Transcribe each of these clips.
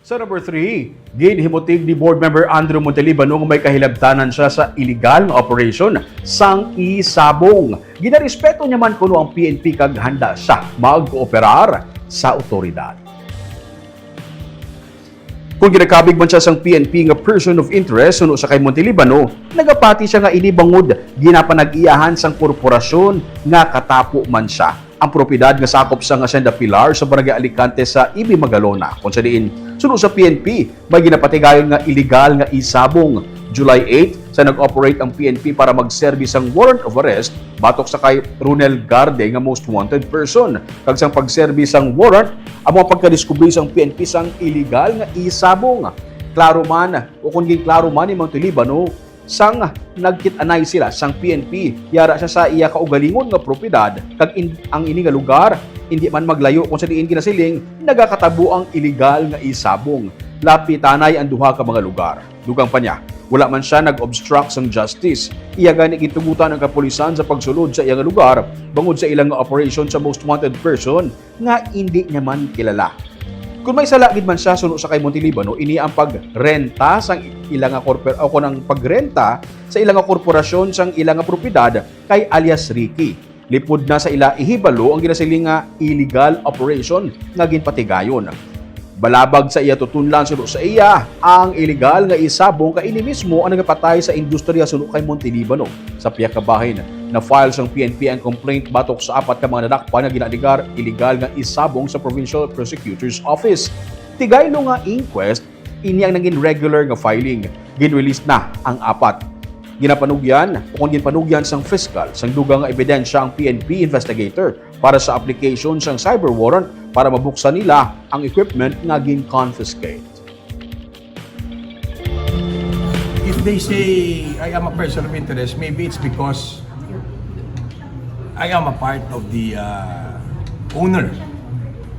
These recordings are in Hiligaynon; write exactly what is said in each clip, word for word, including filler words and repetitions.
Sa number three, ginhimutig ni Board Member Andrew Montelibano nga may kahilabtanan siya sa iligal nga operasyon sang isabong. Ginarespeto niya man kuno ang P N P kag handa siya magkooperar sa awtoridad. Kung ginakabig man siya sang P N P nga person of interest suno sa kay Montelibano, nagapati siya nga ini bangod ginapanag-iyahan sang korporasyon nga katapo man siya. Ang propiedad nga sakop sang Hacienda Pilar sa Barangay Alicante sa Ibi, Magalona, kung sa diin, suno sa P N P, may ginapatigayon nga iligal nga isabong. July eight, sa nag-operate ang P N P para mag-serve sang warrant of arrest batok sa kay Ronel Garde nga most wanted person. Kag sang pag-serve sang warrant, ang mga pagkadiskubre sang P N P sang iligal nga isabong. Klaro man, o kung ginklaro man ni Montelibano, sang nagkit-anay sila sang P N P, yara siya sa iya kaugalingon nga propiedad, kag in-, ang ini nga lugar indi man maglayo kung sa diin ginasiling nagakatabo ang iligal nga isabong. Lapitanay ang duha ka mga lugar. Dugang pa niya, wala man siya nag-obstruct sang justice. Iya gani gintugutan ang kapulisan sa pagsulod sa iya nga lugar bangod sa ila nga operation sa most wanted person nga indi niya man kilala. Kung may sala gid man siya suno sa kay Montelibano, ini ang pagrenta sang ila nga korpor-, o kon ang pagrenta sa ila nga korporasyon sang ila nga propiedad kay alias Ricky. Lipod na sa ila ihibalo ang ginasiling nga illegal operation nga ginpatigayon. Balabag sa iya tutunlan suno sa iya, ang illegal nga isabong kay ini mismo ang nagapatay sa industriya suno kay Montelibano. Sa pihak ka bahin, na-file sang P N P ang complaint batok sa apat ka mga nadakpan nga ginaalegar illegal nga isabong sa Provincial Prosecutor's Office. Tigaylo nga inquest, ini ang nangin regular nga filing. Gin-release na ang apat. Ginapanugyan o kon ginpanugyan sang fiscal sang dugang nga ebidensya ang P N P investigator para sa application sang cyber warrant para mabuksan nila ang equipment nga gin-confiscate. If they say I am a person of interest, maybe it's because I am a part of the uh, owner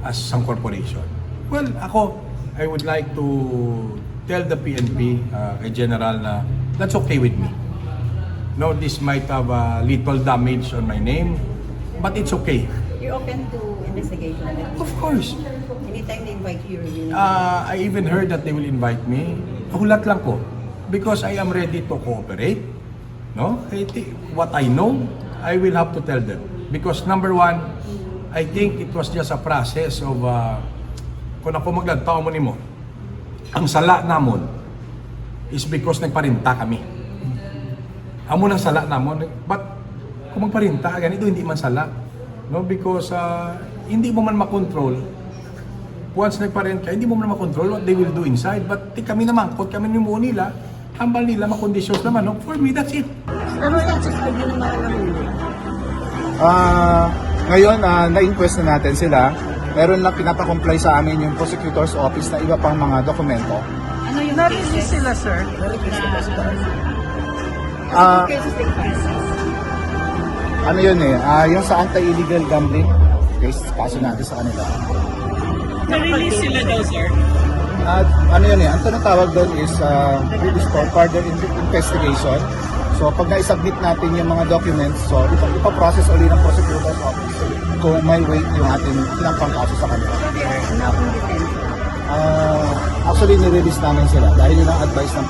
as sang corporation. Well, ako, I would like to tell the P N P, uh, kay General, na that's okay with me. No, this might have a little damage on my name, but it's okay. You're open to investigation? Of course. Anytime they invite you, you Uh, I even heard that they will invite me. Hulat lang ko. Because I am ready to cooperate. No? I thi- what I know, I will have to tell them. Because number one, I think it was just a process of, uh, kung ako maglantaw mo nimo, ang sala namon is because nagparinta kami. Amo nang sala namon. But kung magparinta, ganito hindi man sala. No? Because uh, hindi mo man makontrol. Once nagparent ka, hindi mo man makontrol what they will do inside. But ti kami naman, kot kami ni mo nila, hambal nila, makondisyon naman. No? For me, that's it. Ano status ko din naman ang Ah, ngayon, ah, na-inquest na natin sila. Meron lang pinapa-comply sa amin yung prosecutor's office na iba pang mga dokumento. Ano yung Na-release cases? Sila, sir. Ah, Cases they file? Ano yun eh, ah, yung sa anti-illegal gambling, case, kaso natin sa kanila. Na-release sila daw, sir. At ano yun eh, ang tinatawag doon is uh, release for further in- investigation. So pag na-submit natin yung mga documents, so ipa- ipaprocess uli ng prosecutor's office kung may weight yung ating pinampangkaso sa kanila. So they are now in detention. Ah, actually, nirelease namin sila dahil yun ang advice ng